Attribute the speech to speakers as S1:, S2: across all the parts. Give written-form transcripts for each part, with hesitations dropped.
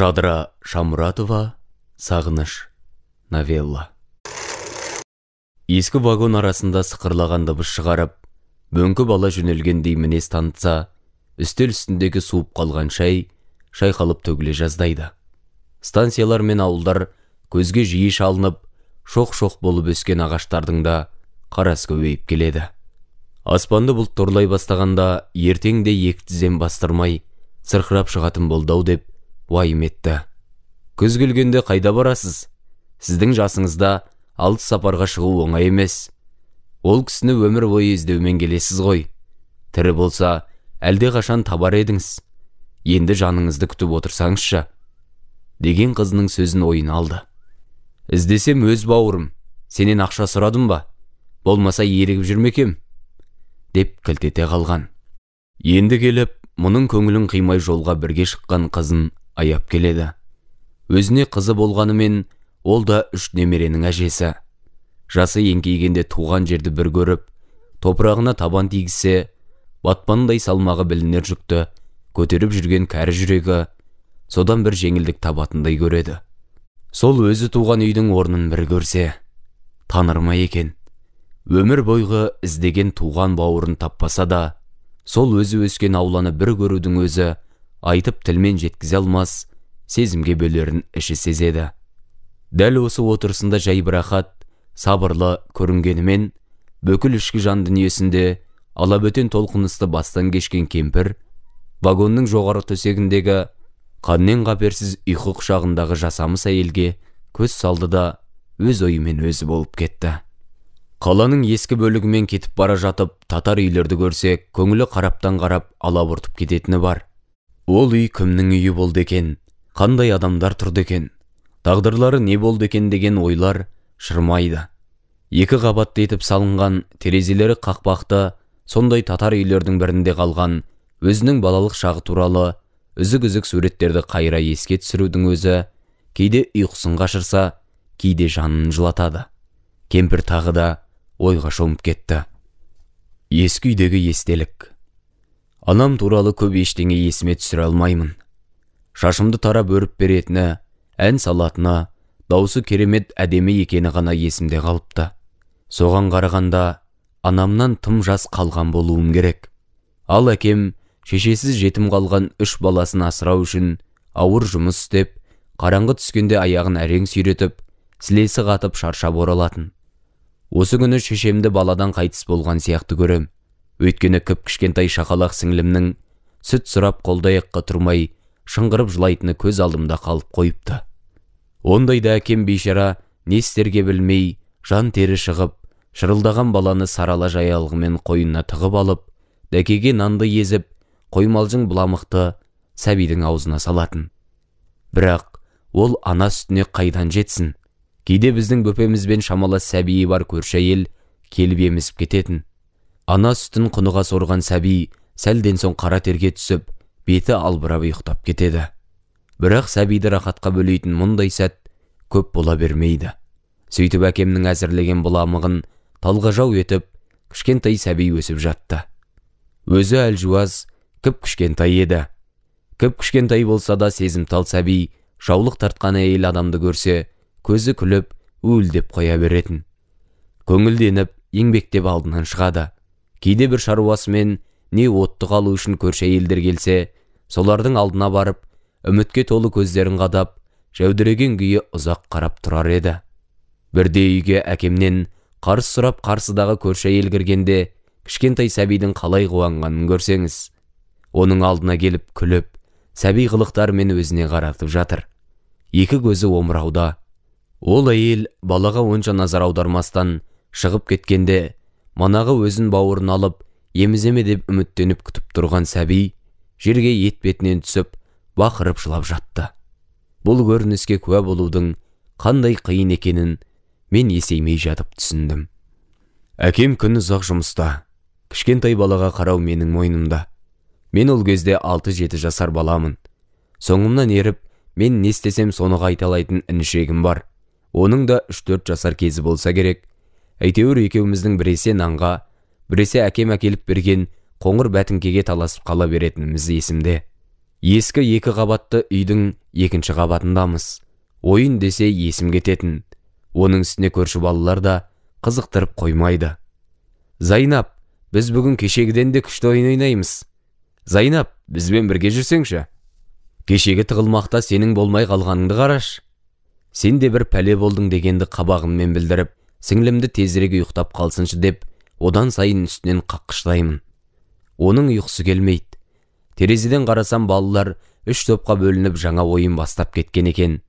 S1: Жадыра Шамұратова, Сағыныш, новелла. Ескі вагон арасында сықырлаған дыбыс шығарып, бөңкі бала жөнелгендей мінез танытса, үстел үстіндегі суып қалған шай шайқалып төгіле жаздайды. Станциялар мен ауылдар көзге жиі шалынып, шоқ-шоқ болып өскен ағаштардың да қарасы көбейіп келеді. Аспанды бұлт торлай бастағанда ертең де екі тізем бастырмай сырқырап шығатын болды-ау деп уайым етті. Күз келгенде қайда барасыз? Сіздің жасыңызда алыс сапарға шығу оңай емес. Ол кісіні өмір бойы іздеумен келесіз ғой. Тірі болса, әлде қашан табар едіңіз. Енді жаныңызды күтіп отырсаңызшы, деген қызының сөзін ойына алды. Іздесем өз бауырым, сенен ақша сұрадым ба? Болмаса ерігіп жүрмекем, деп кілт ете қалған. Енді келіп, мұның көңілін қимай жолға бірге шыққан қызын аяп келеді. Өзіне қызы болғанымен, ол да үш немеренің әжесі. Жасы еңкейгенде туған жерді бір көріп, топырағына табан тигізсе, батпандай салмағы білінер жүкті көтеріп жүрген кәрі жүрегі содан бір жеңілдік табатындай көреді. Сол өзі туған үйдің орнын бір көрсе, таныр ма екен? Өмір бойғы іздеген туған бауырын таппаса да, сол өзі өскен ауланы бір көрудің өзі айтып тілмен жеткізе алмас сезімге бөлерін іші сезеді. Дәл осы отырысында жайбарақат, сабырлы көрінгенімен, бүкіл ішкі жан дүниесінде алабөтен толқынысты бастан кешкен кемпір, вагонның жоғары төсегіндегі қаннен қаперсіз ұйқы құшағындағы жасамыс әйелге көз салды да өз ойымен өзі болып кетті. Қаланың ескі бөлігімен кетіп бара жатып, татар үйлерді көрсе, көңілі қараптан қарап алабұртып кететіні бар. Ол үй кімнің үйі болды екен, қандай адамдар тұрды екен, тағдырлары не болды екен деген ойлар шырмайды. Екі қабатты етіп салынған, терезелері қақпақты, сондай татар үйлердің бірінде қалған өзінің балалық шағы туралы үзік-үзік суреттерді қайыра еске түсірудің өзі кейде ұйқысын қашырса, кейде жанын жылатады. Кемпір тағы да ойға шомып кетті. Ескі үйдегі естелік. Анам туралы көп ештеңе есіме түсіре алмаймын. Шашымды тарап өріп беретіні, ән салатыны, даусы керемет әдемі екені ғана есімде қалыпты. Соған қарағанда анамнан тым жас қалған болуым керек. Ал әкем шешесіз жетім қалған үш баласын асырау үшін ауыр жұмыс істеп, қараңғы түскенде аяғын әрең сүйретіп, сілесі қатып шаршап оралатын. Осы күні шешемді баладан қайтыс болған сияқты көрем. Өйткені кіп-кішкентай шақалақ сіңлімнің сүт сұрап қолдаяққа тұрмай, шыңғырып жылайтыны көз алдымда қалып қойыпты. Ондайда әкем бейшара не істерге білмей, жан тері шығып, шырылдаған баланы сарала жаялығымен қойнына тығып алып, дәкеге нанды езіп, қоймалжың бұламықты сәбидің аузына салатын. Бірақ ол ана сүтіне қайдан жетсін? Кейде біздің бөпемізбен шамалас сәбиі бар көрші әйел келіп емізіп кететін. Ана сүтін құныға сорған сәби сәлден соң қара терге түсіп, беті албырап ұйықтап кетеді. Бірақ сәбиді рахатқа бөлейтін мұндай сәт көп бола бермейді. Сөйтіп әкемнің әзірлеген бұламығын талғажау етіп, кішкентай сәби өсіп жатты. Өзі әлжуаз, кіп-кішкентай еді. Кіп-кішкентай болса да сезімтал сәби жаулық тартқан әйел адамды көрсе, көзі күліп, уілдеп қоя беретін. Көңілденіп, еңбектеп алдынан шығады. Кейде бір шаруасымен не отты қалу үшін көрші әйелдер келсе, солардың алдына барып, үмітке толы көздерін қадап, жәудіреген күйі ұзақ қарап тұрар еді. Бірде үйге әкемнен қарыз сұрап қарсыдағы көрші әйел кіргенде, кішкентай сәбидің қалай қуанғанын көрсеңіз. Оның алдына келіп күліп, сәби қылықтарымен өзіне қаратып жатыр. Екі көзі омырауда. Ол әйел балаға онша назар аудармастан шығып кеткенде, манағы өзін бауырын алып, еміземе деп үміттеніп күтіп тұрған сәби жерге ет бетінен түсіп, бақырып жылап жатты. Бұл көрініске куә болудың қандай қиын екенін мен есеймей жатып түсіндім. Әкем күн ұзақ жұмыста. Кішкентай балаға қарау менің мойнымда. Мен ол кезде 6-7 жасар баламын. Соңымнан еріп, мен не істесем соны қайталайтын інішегім бар. Оның да 3-4 жасар кезі болса керек. Әйтеуір екеуміздің біресе нанға, біресе әкем әкеліп берген қоңыр бәтіңкеге таласып қала беретініміз есімде. Ескі екі қабатты үйдің екінші қабатындамыз. Ойын десе есім кететін. Оның үстіне көрші балалар да қызықтырып қоймайды. Зайнап, біз бүгін кешегіден де күшті ойын ойнаймыз. Зайнап, бізбен бірге жүрсеңші. Кешегі тығылмақта сенің болмай қалғаныңды қараш. Сен де бір пәле болдың дегенді қабағыммен білдіріп, сіңлімді тезірек ұйықтап қалсыншы деп, одан сайын үстінен қаққыштаймын. Оның ұйқысы келмейді. Терезеден қарасам, балалар үш топқа бөлініп жаңа ойын бастап кеткен екен.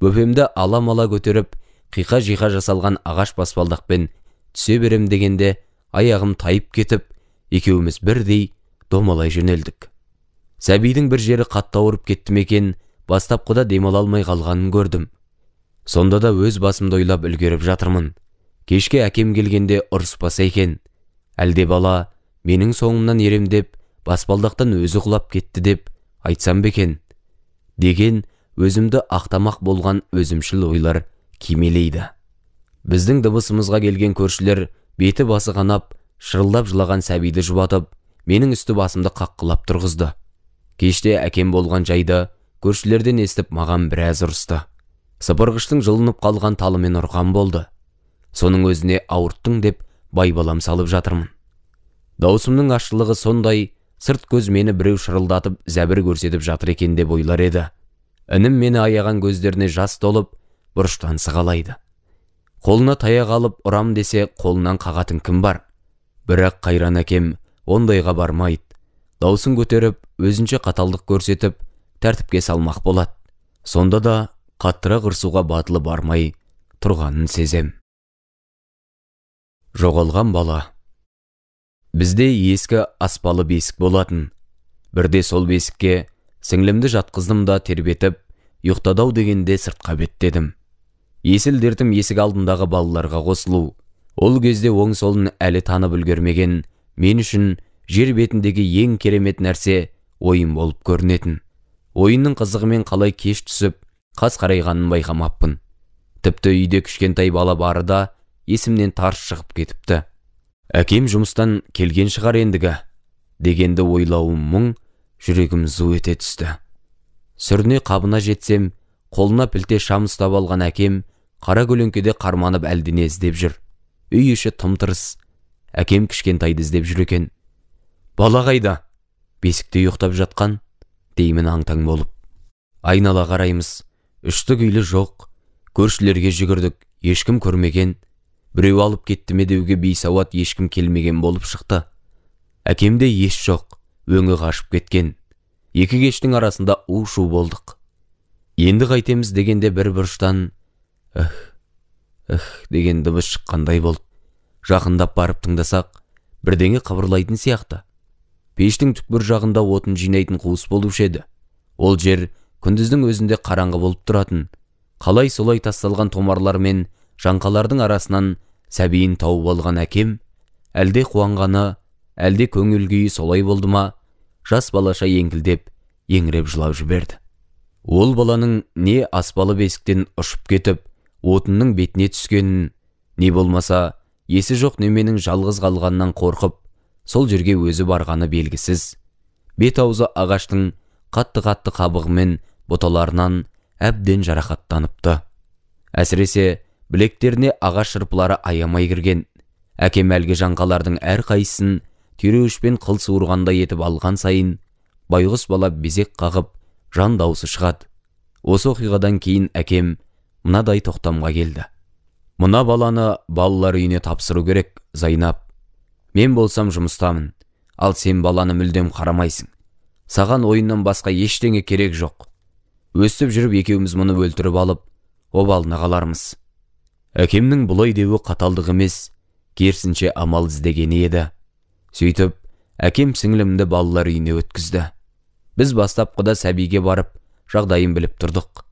S1: Бөпемді ала-мала көтеріп, қиқа-жиқа жасалған ағаш баспалдақпен түсе берем дегенде аяғым тайып кетіп, екеуміз бірдей домалай жөнелдік. Сәбидің бір жері қатты ауырып кетті ме екен, бастапқыда демала алмай қалғанын көрдім. Сонда да өз басымды ойлап үлгеріп жатырмын. Кешке әкем келгенде ұрыспаса екен. Әлде бала менің соңымнан ерем деп, баспалдақтан өзі құлап кетті деп айтсам ба екен деген өзімді ақтамақ болған өзімшіл ойлар кимелейді. Біздің дыбысымызға келген көршілер беті басы қанап, шырылдап жылаған сәбиді жұбатып, менің үсті басымды қаққылап тұрғызды. Кеште әкем болған жайды көршілерден естіп маған біраз ұрысты. Сыпырғыштың жылынып қалған талымен ұрған болды. Соның өзіне ауырттың деп байбалам салып жатырмын. Даусымның ащылығы сондай, сырт көз мені біреу шырылдатып зәбір көрсетіп жатыр екен деп ойлар еді. Інім мені аяған көздеріне жас толып, бұрыштан сығалайды. Қолына таяқ алып ұрам десе, қолынан қағатын кім бар? Бірақ қайран әкем ондайға бармайды. Даусын көтеріп, өзінше қаталдық көрсетіп, тәртіпке салмақ болады. Сонда да қаттырақ ұрсуға батылы бармай тұрғанын сезем. Жоғалған бала. Бізде ескі аспалы бесік болатын. Бірде сол бесікке сіңлімді жатқыздым да тербетіп, ұйықтады-ау дегенде сыртқа беттедім. Есіл дертім есік алдындағы балаларға қосылу. Ол кезде оң солын әлі танып үлгермеген мен үшін жер бетіндегі ең керемет нәрсе ойын болып көрінетін. Ойынның қызығымен қалай кеш түсіп, қас қарайғанын байқамаппын. Тіпті үйде кішкентай бала бары да есімнен тарс шығып кетіпті. Әкем жұмыстан келген шығар ендігі дегенді ойлауым мұң, жүрегім зу ете түсті. Сүріне қабына жетсем, қолына пілте шам ұстап алған әкем қара көлеңкеде қарманып әлдене іздеп жүр. Үй іші тым-тырыс. Әкем кішкентайды іздеп жүр екен. Бала қайда? Бесікте ұйықтап жатқан, деймін аң-таң болып. Айнала қараймыз. Үшті күйлі жоқ. Көршілерге жүгірдік, ешкім көрмеген. Біреу алып кетті ме деуге бейсауат ешкім келмеген болып шықты. Әкемде ес жоқ, өңі қашып кеткен. Екі кештің арасында у-шу болдық. Енді қайтеміз дегенде бір бұрыштан «эх, эх» деген дыбыс шыққандай болды. Жақындап барып тыңдасақ, бірдеңе қыбырлайтын сияқты. Пештің түкпір жағында отын жинайтын қуыс болушы еді. Ол жер күндіздің өзінде қараңғы болып тұратын. Қалай солай тасталған томарлар мен жаңқалардың арасынан сәбиін тауып алған әкем, әлде қуанғаны, әлде көңіл күйі солай болды ма, жас балаша еңкілдеп, еңіреп жылап жіберді. Ол баланың не аспалы бесіктен ұшып кетіп, отынның бетіне түскенін, не болмаса есі жоқ неменің жалғыз қалғанынан қорқып, сол жерге өзі барғаны белгісіз. Бет аузы ағаштың қатты-қатты қабығымен бұталарынан әбден жарақаттаныпты. Әсіресе білектеріне ағаш шырпылары аямай кірген. Әкем әлгі жаңқалардың әрқайсысын түйреуішпен қыл суырғандай етіп алған сайын байғұс бала безек қағып, жан даусы шығады. Осы оқиғадан кейін әкем мынадай тоқтамға келді. Мына баланы балалар үйіне тапсыру керек, Зайнап. Мен болсам жұмыстамын, ал сен баланы мүлдем қарамайсың. Саған ойыннан басқа ештеңе керек жоқ. Өстіп жүріп екеуміз мұны өлтіріп алып, обалына қалармыз. Әкемнің бұлай деуі қаталдық емес, керісінше амал іздегені еді. Сөйтіп, әкем сіңлімді балалар үйіне өткізді. Біз бастапқыда сәбиге барып, жағдайын біліп тұрдық.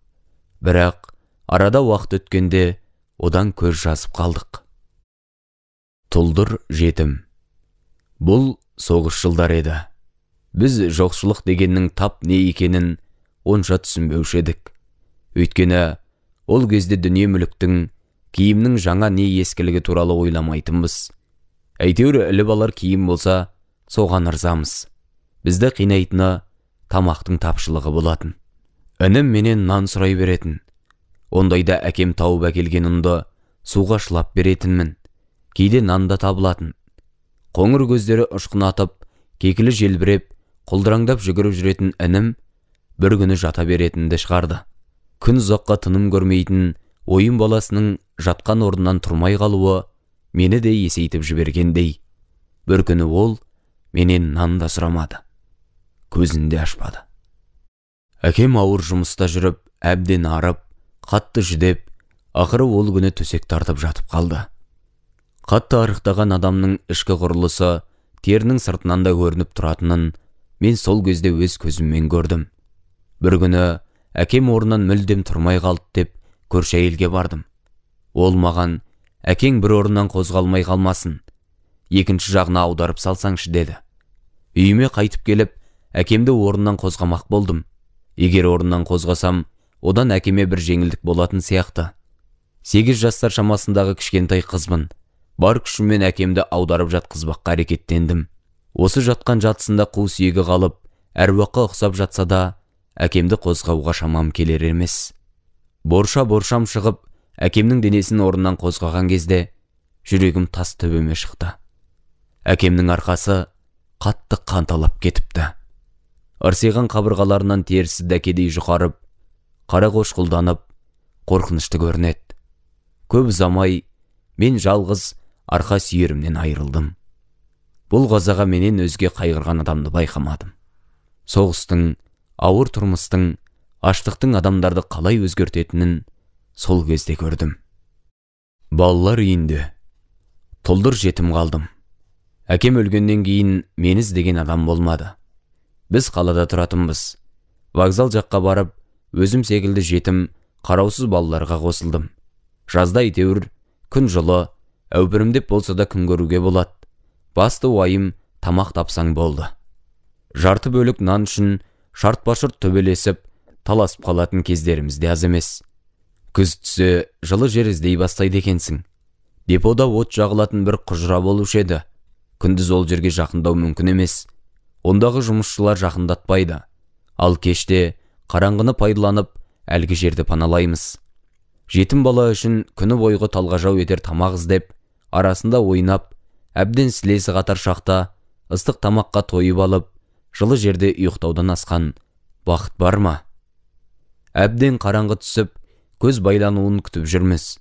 S1: Бірақ арада уақыт өткенде одан көз жазып қалдық. Тұлдыр жетім. Бұл соғыс жылдары еді. Біз жоқшылық дегеннің тап не екенін онша түсінбеуші едік. Өйткені ол кезде дүние мүліктің, киімнің жаңа не ескілігі туралы ойламайтынбыз. Әйтеуір іліп алар киім болса, соған ырзамыз. Бізді қинайтыны тамақтың тапшылығы болатын. Інім менен нан сұрай беретін. Ондайда әкем тауып әкелген ұнды суға шылап беретінмін. Кейде нан да табылатын. Қоңыр көздері ұшқын атып, кекілі желбіреп, құлдыраңдап жүгіріп жүретін інім бір күні жата беретінді шығарды. Күн ұзаққа тыным көрмейтін ойын баласының жатқан орнынан тұрмай қалуы мені де есейтіп жібергендей. Бір күні ол менен нан да сұрамады, көзін де ашпады. Әкем ауыр жұмыста жүріп, әбден арып, қатты жүдеп, ақыры ол күні төсек тартып жатып қалды. Қатты арықтаған адамның ішкі құрылысы терінің сыртынан да көрініп тұратынын мен сол кезде өз көзіммен көрдім. Бір күні әкем орнынан мүлдем тұрмай қалды деп көрші әйелге бардым. Ол маған, әкең бір орнынан қозғалмай қалмасын, екінші жағына аударып салсаңшы деді. Үйіме қайтып келіп, әкемді орнынан қозғамақ болдым. Егер орнынан қозғасам, одан әкеме бір жеңілдік болатын сияқты. 8 жастар шамасындағы кішкентай қызбын. Бар күшіммен әкемді аударып жатқызбаққа әрекеттендім. Осы жатқан жатысында қу сүйегі қалып, әруаққа ұқсап жатса да, әкемді қозғауға шамам келер емес. Борша-боршам шығып, әкемнің денесін орнынан қозғаған кезде жүрегім тас төбеме шықты. Әкемнің арқасы қатты қанталап кетіпті. Ырсиған қабырғаларынан терісі дәкедей жұқарып, қара қошқылданып, қорқынышты көрінеді. Көп ұзамай мен жалғыз арқа сүйерімнен айырылдым. Бұл қазаға менен өзге қайғырған адамды байқамадым. Соғыстың, ауыр тұрмыстың, аштықтың адамдарды қалай өзгертетінін сол кезде көрдім. Балалар үйінде тұлдыр жетім қалдым. Әкем өлгеннен кейін мені іздеген адам болмады. Біз қалада тұратынбыз. Вокзал жаққа барып, өзім секілді жетім, қараусыз балаларға қосылдым. Жазда әйтеуір күн жылы, әупірімдеп болса да күн көруге болады. Басты уайым тамақ тапсаң болды. Жарты бөлік нан үшін шартпа-шұрт төбелесіп, таласып қалатын кездеріміз де аз емес. Күз түсе жылы жер іздей бастайды екенсің. Депода от жағылатын бір құжыра болушы еді. Күндіз ол жерге жақындау мүмкін емес. Ондағы жұмысшылар жақындатпайды. Ал кеште қараңғыны пайдаланып, әлгі жерді паналаймыз. Жетім бала үшін күні бойғы талғажау етер тамақ іздеп, арасында ойнап, әбден сілесі қатар шақта ыстық тамаққа тойып алып, жылы жерде ұйықтаудан асқан бақыт бар ма? Әбден қараңғы түсіп, көз байлануын күтіп жүрміз.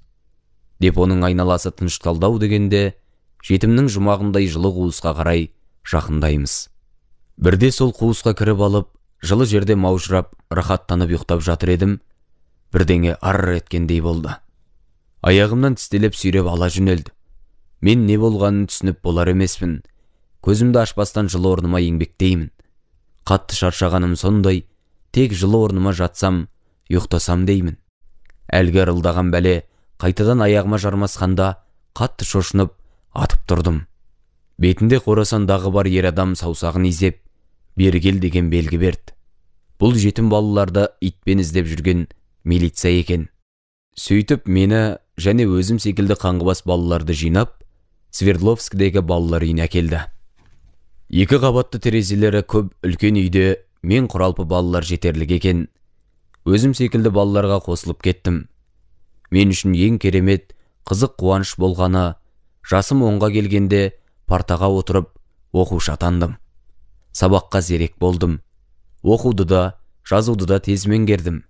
S1: Депоның айналасы тынышталдау дегенде, жетімнің жұмағындай жылы қуысқа қарай жақындаймыз. Бірде сол қуысқа кіріп алып, жылы жерде маужырап, рахаттанып ұйықтап жатыр едім, бірдеңе ар еткендей болды. Аяғымнан тістелеп сүйреп ала жөнелді. Мен не болғанын түсініп болар емеспін. Көзімді ашпастан жылы орныма еңбектеймін. Қатты шаршағаным сондай, тек жылы орныма жатсам, ұйықтасам деймін. Әлгі ырылдаған бәле қайтадан аяғыма жармасқанда қатты шошынып, атып тұрдым. Бетінде қорасан дағы бар ер адам саусағын изеп, бері кел деген белгі берді. Бұл жетім балаларды итпен іздеп жүрген милиция екен. Сөйтіп мені және өзім секілді қаңғыбас балаларды жинап, Свердловскідегі балалар үйіне әкелді. Екі қабатты терезелері көп үлкен үйде мен құралпы балалар жетерлік екен. Өзім секілді балаларға қосылып кеттім. Мен үшін ең керемет, қызық қуаныш болғаны, жасым 10-ға келгенде партаға отырып оқушы атандым. Сабаққа зерек болдым. Оқуды да, жазуды да тез меңгердім.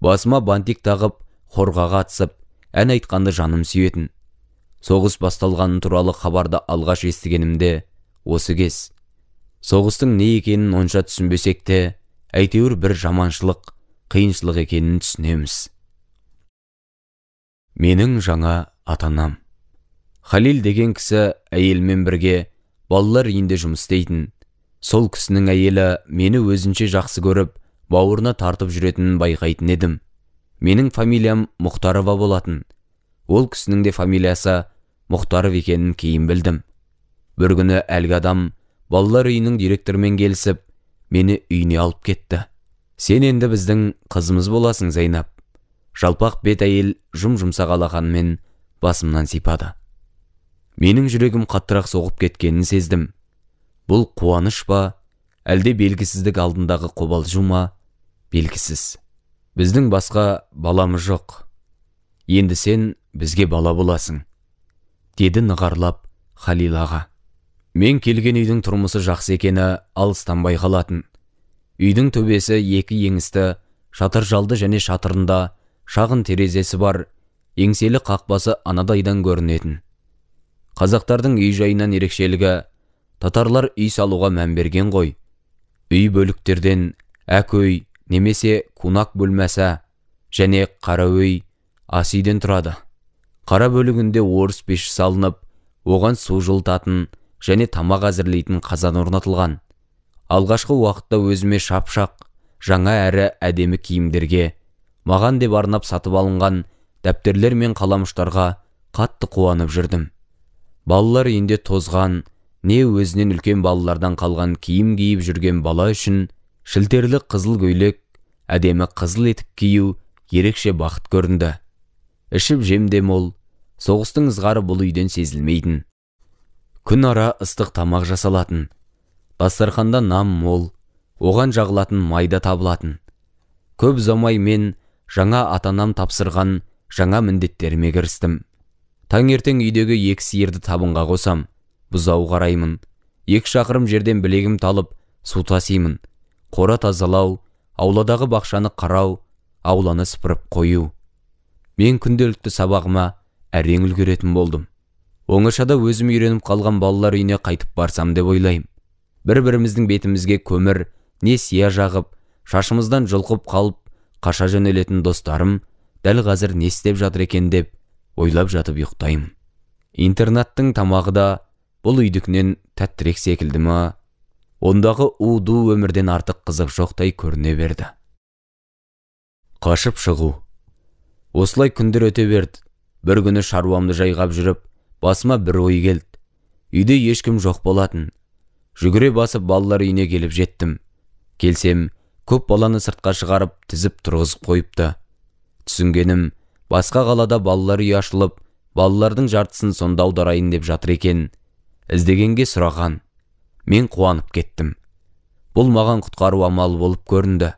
S1: Басыма бантик тағып, хорға қатысып, ән айтқанды жаным сүйетін. Соғыс басталғаны туралы хабарды алғаш естігенімде осы кез. Соғыстың не екенін онша түсінбесек те, әйтеуір бір жаманшылық, қиыншылық екенін түсінеміз. Менің жаңа ата-анам. Халил деген кісі әйелімен бірге балалар үйінде жұмыс істейтін. Сол кісінің әйелі мені өзінше жақсы көріп, бауырына тартып жүретінін байқайтын едім. Менің фамилиям Мұхтарова болатын. Ол кісінің де фамилиясы Мұхтаров екенін кейін білдім. Бір күні әлгі адам балалар үйінің директорымен келісіп, мені үйіне алып кетті. Сен енді біздің қызымыз боласың, Зайнап. Жалпақ бет әйел жұм-жұмсақ алақанымен басымнан сипады. Менің жүрегім қаттырақ соғып кеткенін сездім. Бұл қуаныш па, Әлде белгісіздік алдындағы қобалжу ма, белгісіз. Біздің басқа баламыз жоқ. Енді сен бізге бала боласың, деді нығарлап Халил аға. Мен келген үйдің тұрмысы жақсы екені алыстан байқалатын. Үйдің төбесі екі еңісті, шатыр жалды және шатырында шағын терезесі бар, еңселі қақпасы анадайдан көрінетін. Қазақтардың үй жайынан ерекшелігі, татарлар үй салуға мән берген ғой. Үй бөліктерден әк үй немесе кунак бөлмесі және қара үй, ас үйден тұрады. Қара бөлігінде орыс пеші салынып, оған су жылытатын және тамақ әзірлейтін қазан орнатылған. Алғашқы уақытта өзіме шапшақ, жаңа әрі әдемі киімдерге, маған деп арнап сатып алынған дәптерлер мен қаламұштарға қатты қуанып жүрдім. Балалар үйінде тозған, не өзінен үлкен балалардан қалған киім киіп жүрген бала үшін шілтерлі қызыл көйлек, әдемі қызыл етік кию ерекше бақыт көрінді. Ішіп жем де мол, соғыстың ызғары бұл үйден сезілмейтін. Күн ара ыстық тамақ жасалатын, дастарханда нам мол, оған жағылатын май да табылатын. Көп ұзамай мен жаңа ата-анам тапсырған жаңа міндеттеріме кірістім. Таңертең үйдегі екі сиырды табынға қосам, бұзау қараймын, 2 шақырым жерден білегім талып су тасимын, қора тазалау, ауладағы бақшаны қарау, ауланы сыпырып қою. Мен күнделікті сабағыма әрең үлгеретін болдым. Оңашада өзім үйреніп қалған балалар үйіне қайтып барсам деп ойлаймын. Бір-біріміздің бетімізге көмір, не сия жағып, шашымыздан жұлқып қалып, қаша жөнелетін достарым дәл қазір не істеп жатыр екен деп ойлап жатып ұйықтаймын. Интернаттың тамағы да бұл үйдікінен тәттірек секілді ма? Ондағы у-ду өмірден артық қызық жоқтай көріне берді. Қашып шығу. Осылай күндер өте берді. Бір күні шаруамды жайғап жүріп, басыма бір ой келді. Үйде ешкім жоқ болатын. Жүгіре басып балалар үйіне келіп жеттім. Келсем, көп баланы сыртқа шығарып, тізіп тұрғызып қойыпты. Түсінгенім, басқа қалада балалар үйі ашылып, балалардың жартысын сонда аударайын деп жатыр екен. Іздегенге сұраған. Мен қуанып кеттім. Бұл маған құтқару амалы болып көрінді.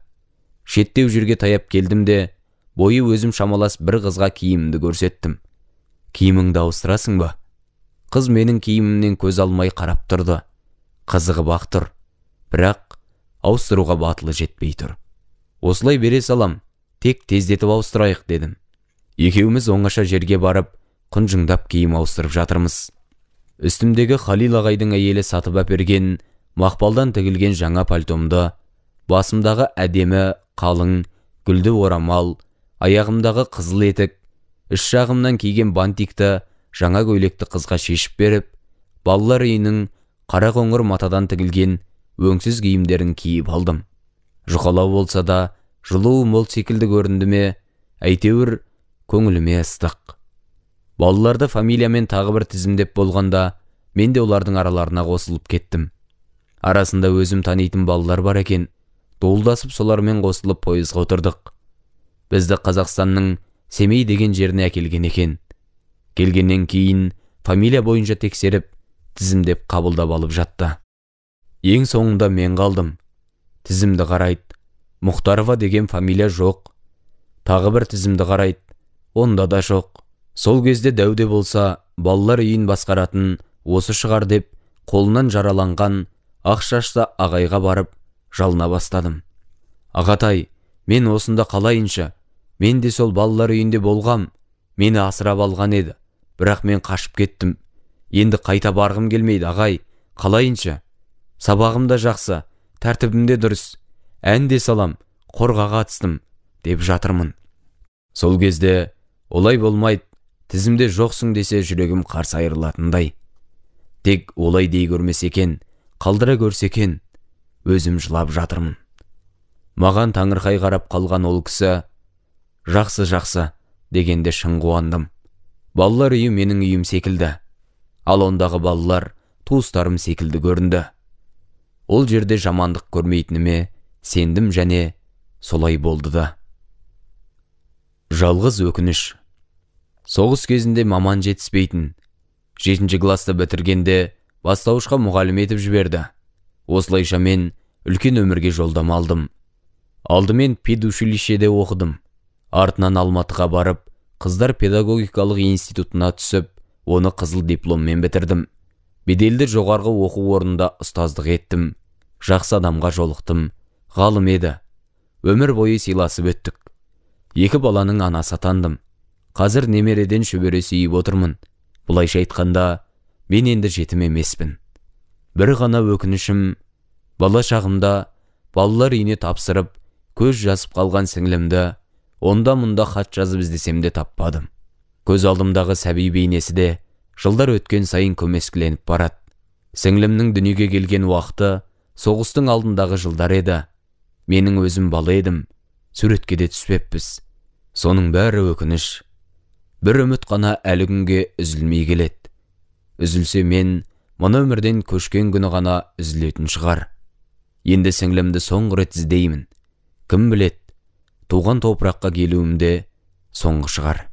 S1: Шеттеу жерге таяп келдім де, бойы өзім шамалас бір қызға киімімді көрсеттім. Киіміңді ауыстырасың ба? Қыз менің киімімнен көз алмай қарап тұрды. Қызығып ақ тұр. Бірақ ауыстыруға батылы жетпей тұр. Осылай бере салам, тек тездетіп ауыстырайық дедім. Екеуміз оңаша жерге барып, құнжыңдап киім ауыстырып жатырмыз. Үстімдегі Халил ағайдың әйелі сатып әперген мақпалдан тігілген жаңа пальтомды, басымдағы әдемі, қалың, гүлді орамал, аяғымдағы қызыл етік, іш жағымнан киген бантикті, жаңа көйлекті қызға шешіп беріп, балалар үйінің қара қоңыр матадан тігілген өңсіз киімдерін киіп алдым. Жұқалау болса да, жылуы мол секілді көрінді ме, әйтеуір көңіліме ыстық. Балаларды фамилиямен тағы бір тізімдеп болғанда, мен де олардың араларына қосылып кеттім. Арасында өзім танитын балалар бар екен. Дуылдасып солармен қосылып пойызға отырдық. Бізді Қазақстанның Семей деген жеріне әкелген екен. Келгеннен кейін фамилия бойынша тексеріп, тізімдеп қабылдап алып жатты. Ең соңында мен қалдым. Тізімді қарайды. Мұхтарова деген фамилия жоқ. Тағы бір тізімді қарайды. Онда да жоқ. Сол кезде дәуде болса, балалар үйін басқаратын осы шығар деп, қолынан жараланған ақ шашты ағайға барып, жалына бастадым. Ағатай, мен осында қалайыншы? Мен де сол балалар үйінде болғам. Мені асырап алған еді. Бірақ мен қашып кеттім. Енді қайта барғым келмейді, ағай. Қалайыншы? Сабағым да жақсы, тәртібім де дұрыс. Ән де салам, қорға қатыстым, деп жатырмын. Сол кезде, олай болмайды, тізімде жоқсың десе жүрегім қарсы айырылатындай. Тек олай дей көрмесе екен, қалдыра көрсе екен, өзім жылап жатырмын. Маған таңырқай қарап қалған ол кісі, жақсы, жақсы, дегенде шын қуандым. Балалар үйі менің үйім секілді. Ал ондағы балалар туыстарым секілді көрінді. Ол жерде жамандық көрмейтініме сендім және солай болды да. Жалғыз өкініш. Соғыс кезінде маман жетіспейтін. 7 класты бітіргенде бастауышқа мұғалім етіп жіберді. Осылайша мен үлкен өмірге жолдама алдым. Алдымен педучилищеде оқыдым. Артынан Алматыға барып, қыздар педагогикалық институтына түсіп, оны қызыл дипломмен бітірдім. Беделді жоғарғы оқу орнында ұстаздық еттім. Жақсы адамға жолықтым. Ғалым еді. Өмір бойы сыйласып өттік. 2 баланың анасы атандым. Қазір немереден шөбере сүйіп отырмын. Былайша айтқанда, мен енді жетім емеспін. Бір ғана өкінішім, бала шағымда балалар үйіне тапсырып, көз жазып қалған сіңлімді онда-мұнда хат жазып іздесем де таппадым. Көз алдымдағы сәби бейнесі де жылдар өткен сайын көмескіленіп барады. Сіңлімнің дүниеге келген уақыты соғыстың алдындағы жылдар еді. Менің өзім бала едім, суретке де түспеппіз. Соның бәрі өкініш. Бір үміт қана әлі күнге үзілмей келеді. Үзілсе мен мына өмірден көшкен күні ғана үзілетін шығар. Енді сіңлімді соңғы рет іздеймін. Кім біледі, туған топыраққа келуімде соңғы шығар.